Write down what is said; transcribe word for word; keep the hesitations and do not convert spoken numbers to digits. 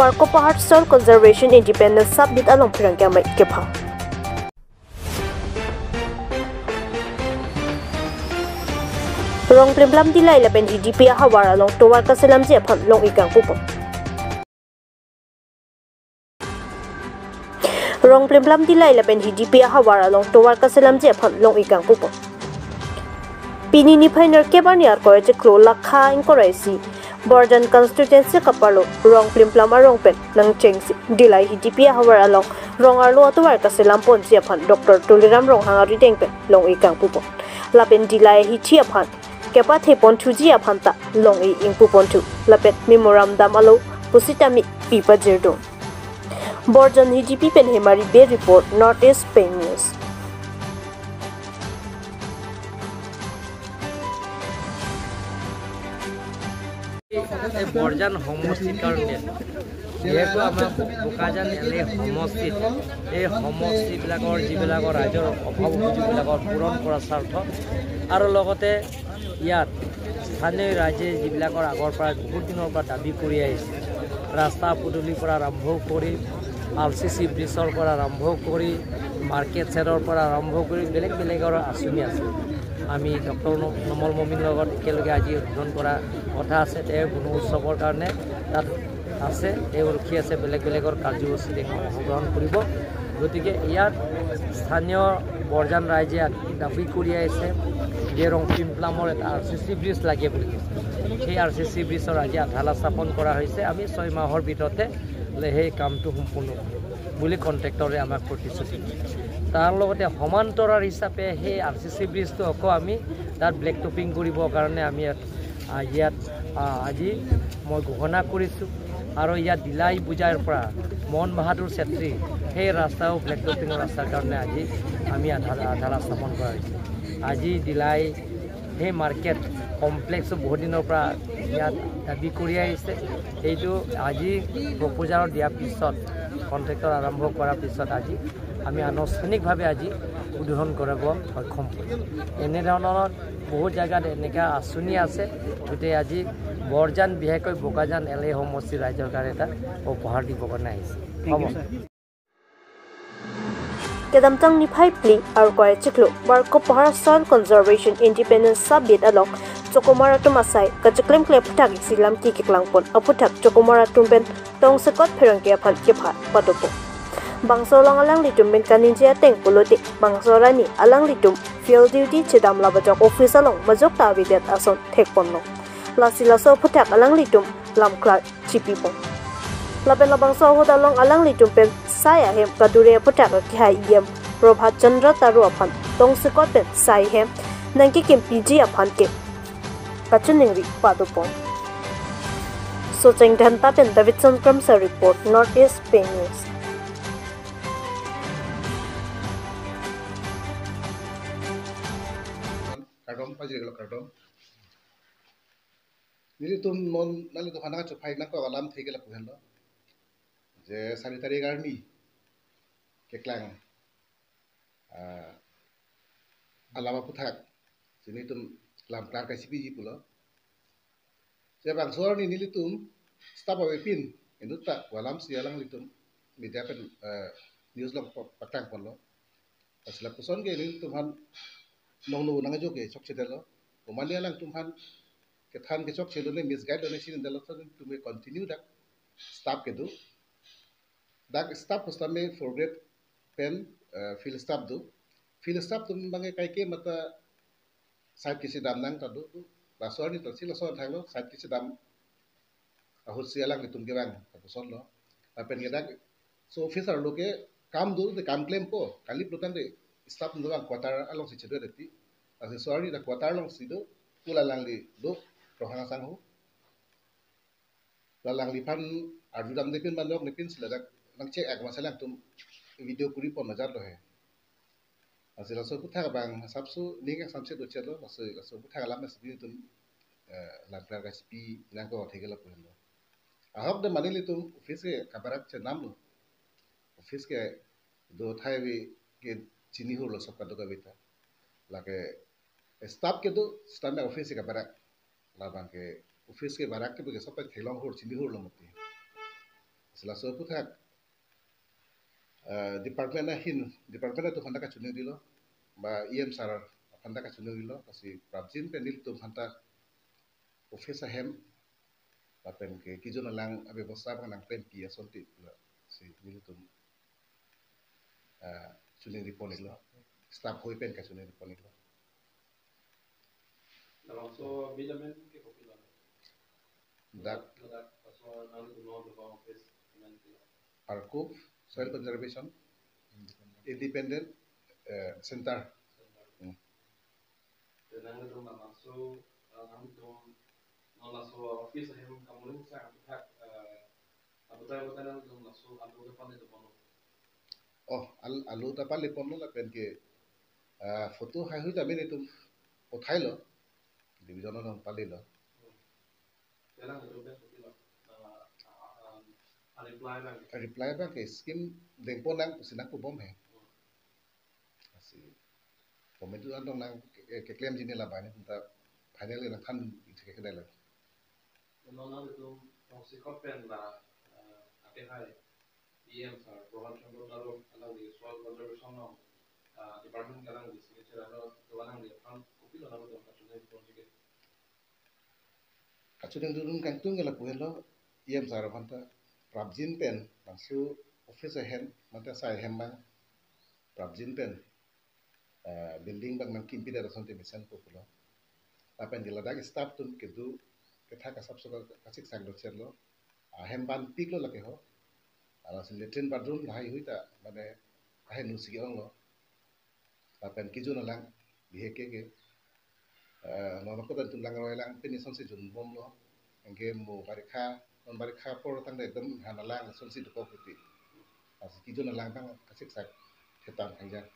Barkopahar Soil Conservation Independent Sub-Unit along pherangke amei kepha. Rong plimplam Dillai lapen Hidipi ahavar along tovar kaselamji aphan long-ik kangpupon. Rong plimplam Dillai lapen Hidipi ahavar along tovar kaselamji aphan long-ik kangpupon. Pini niphai nerkep arni Arkoi chiklo lakha ingkoi ra isi Borjan constituency kaparlo rong plimplam arong pen nangchengsi Dillai Hidipi ahavar along rong arlo atovar kaselamponji aphan Doctor Tuliram Ronghang arideng pen long-ik kangpupon. Lapen Dillai hithi aphan kepatheponthuji aphan ta long-ik ingpuponthu. Lapen memorandum alo pusitame pi pajirdun. Borjan Hidipi pen Hemari Bey report, North East Pei News. এই বৰজান সমষ্টিৰ কাৰণে যিহেতু আমাৰ বোকাজান এল এ সমষ্টিত এই সমষ্টিবিলাকৰ যিবিলাকৰ ৰাইজৰ অভাৱ অভিযোগবিলাকৰ পূৰণ কৰাৰ স্বাৰ্থ আৰু লগতে ইয়াত স্থানীয় ৰাইজে যিবিলাকৰ আগৰ পৰা বহুত দিনৰ পৰা দাবী কৰি আহিছে, ৰাস্তা পদূলিৰ পৰা আৰম্ভ কৰি আৰ চি চি ব্ৰিজৰ পৰা আৰম্ভ কৰি মাৰ্কেট শ্বেডৰ পৰা আৰম্ভ কৰি বেলেগ বেলেগৰ আঁচনি আছে। আমি ডক্টৰ ন-, নোমল মমিনৰ লগত একেলগে আজি উদ্বোধন কৰা কথা আছে। তেওঁ গুণ উৎসৱৰ কাৰণে তাত আছে, তেওঁ ৰখি আছে, বেলেগ বেলেগৰ কাৰ্যসূচীত তেওঁ অংশগ্ৰহণ কৰিব। গতিকে ইয়াত স্থানীয় বৰজান ৰাইজে দাবী কৰি আহিছে যে ৰং টিমপ্লামৰ এটা আৰ চি চি ব্ৰিজ লাগে বুলি কৈছে। সেই আৰ চি চি ব্ৰিজৰ আজি আধালা স্থাপন কৰা হৈছে। আমি ছয় মাহৰ ভিতৰতে সেই কামটো সম্পূৰ্ণ কৰিম বুলি কণ্ট্ৰেক্টৰে আমাক প্ৰতিশ্ৰুতি দিয়ে। তাৰ লগতে সমান্তৰাল হিচাপে সেই আৰ চি চি ব্ৰিজটো আকৌ আমি তাত ব্লেক টপিং কৰিবৰ কাৰণে আমি ইয়াত, আ, ইয়াত, আ, আজি মই ঘোষণা কৰিছোঁ। আৰু ইয়াত দিলাই বুজাইৰ পৰা মন বাহাদুৰ চেত্ৰী সেই ৰাস্তাও ব্লেক টপিং ৰাস্তাৰ কাৰণে আজি আমি আধাৰ, আধাৰ স্থাপন কৰা হৈছে। আজি দিলাই সেই মাৰ্কেট কমপ্লেক্সটো বহুত দিনৰ পৰা ইয়াত দাবী কৰি আহিছে। এইটো আজি প্ৰপ'জাল দিয়াৰ পিছত, কণ্ট্ৰেক্টৰ আৰম্ভ কৰাৰ পিছত আজি আমি আনুষ্ঠানিকভাৱে আজি উদ্বোধন কৰিব সক্ষম কৰিম। এনেধৰণৰ বহুত জেগাত এনেকা আঁচনি আছে, গতিকে আজি বৰজান, বিশেষকৈ বোকাজান এল এ সমষ্টিৰ ৰাইজৰ কাৰণে এটা উপহাৰ দিবৰ কাৰণে আহিছে। হ'ব। Kedamtang niphai phli Arkoi chiklo Barkopahar Soil Conservation Independent Sub-Unit along chokomar atum asai kacheklemkle aphuthak isi lamki keklangpon aphuthak chokomar atum pen tongsekot pherangke aphan kepha padopon. Bangso along alanglitum pen kaningje ateng pulote bangso arni alanglitum field duty chedam labajok office along majok ta avedet ason thekponlo. Lasi laso aphuthak alanglitum lamklar chipipon. Lapen labangso ahut along alanglitum pen sai ahem kadure aphuthak akehai E M Prabhat Chandra Taro aphan tongsekot pen sai ahem nangkekimpiji aphan ke kachiningri padopon. Socheng Dhenta pen Davidson Kramsa report, North East Pei News. Kardom, pajirlo kardom. Nelitum non, nanglitum aphan nangkachophai nangkok alamthe ke lapu henlo. Je sari tarik arni keklang, ah, alam aphuthak, si nelitum lamklar kaisipiji pulo. Je bangso arni nelitum staff avepin, inut ta pu alam si alanglitum media pen, eh, news along pa-, paklangponlo. Lasi lapuson ke nelitum aphan nongno nangjo ke chokchedetlo. Komane alangtum aphan kethan kechokche lone, misguide lone si nangdetlo, to nelitum ke continue dak staff kedo. Dak staff pusitame fourth grade pen, eh, field staff do. Field staff atum abangke kaike mata site kachedam nang ta do, do. Laso arni ta si laso thanglo, site kachedam ahut si alanglitum kevang, lapuson lo. Lapen ke dak, so office arlo ke kam do, de kam klempo, kali plutang de staff do abang quarter along si chedo deti. Lasi so arni ta quarter along si do, pu la alangli do, Ronghang asangho. La alangliphan arjudamde pin manok ne pin si ladak nangche-ek masa alangtum video kuri pon najar lo he. Lasi laso aphuthak abang asapso ning asapse dochelo, laso, laso aphuthak alam si nelitum, eh, lamklar kaisipi nangkok athe ke lapu henlo. Ahok de mane nelitum office ke kabarak chenamlo. Office ke do thai ave ke chinihurlo sob kadokave ta. Lake staff kedo, staff me office ke barak. Labang ke office ke barak ke bagi sob theklonghur chinihurlo mati. Laso aputhak, eh, department ahin, department atum aphanta kachiningri lo, ba E M sir aphanta kachiningri lo, lasi prapjin pen nelitum aphanta office ahem, lapen ke kejun alang abebosta abang nangplempi asonte, lasi nelitum, eh, chiningri ponlo, staff ahoi pen kachiningri ponlo. Labangso bid amen ke kopilo? Dak, dak, laso nangtum lo, lo office amen kopilo? Parkup Soil Conservation Independent, eh, Center. Center. Hmm. Te nangtum labangso, eh, nangtum non laso office ahem kamuling sang aputhak, eh, aputhak aputhak nangtum laso alu ta pale ponlo? Oh, al-, alu ta pale ponlo lapen ke, ah, photo haihui ta nelitum pothailo, division along palelo. Hmm. Te nangtum pen kopilo? Ah, ah, ah, ah, reply abang? Reply abang ke scheme dengpon nang pusi nangpubom he. Hmm. Lasi comment along nang ke-, keklemji ne labang ne, ta final ke nangthan thek ke dai lo. Non nangtum tongsi kot pen la, eh, ate hai E M sir Prabhat Chandra Taro alangli soil conservation along, eh, department ke alangli signature lo, to alangli aphan kopilo nangtum kachiningri ponji ke? Kachiningri dun kangtung ke lapu helo, E M sir aphanta prapjin pen, laso office ahem, mate asai ahem abang prapjin pen, eh, building abang nangkimpi det asonte mesenpo pulo. Lapen ke ladak staff atum kedo kethak asapso kasiksak dochotlo. Ahem banpiklo lake ho. Lasi latrine bathroom lahaihui ta mane ahenu si ke-onglo. Lapen kejun alang bihek ke ke, eh, non ako dan tum langroi lang pini asonsi junbomlo. Anke mo barikha, non barikha apor tangte ekdom han alang asonsi dokok titi. Lasi kejun alang abang kasiksak thetan kangjang.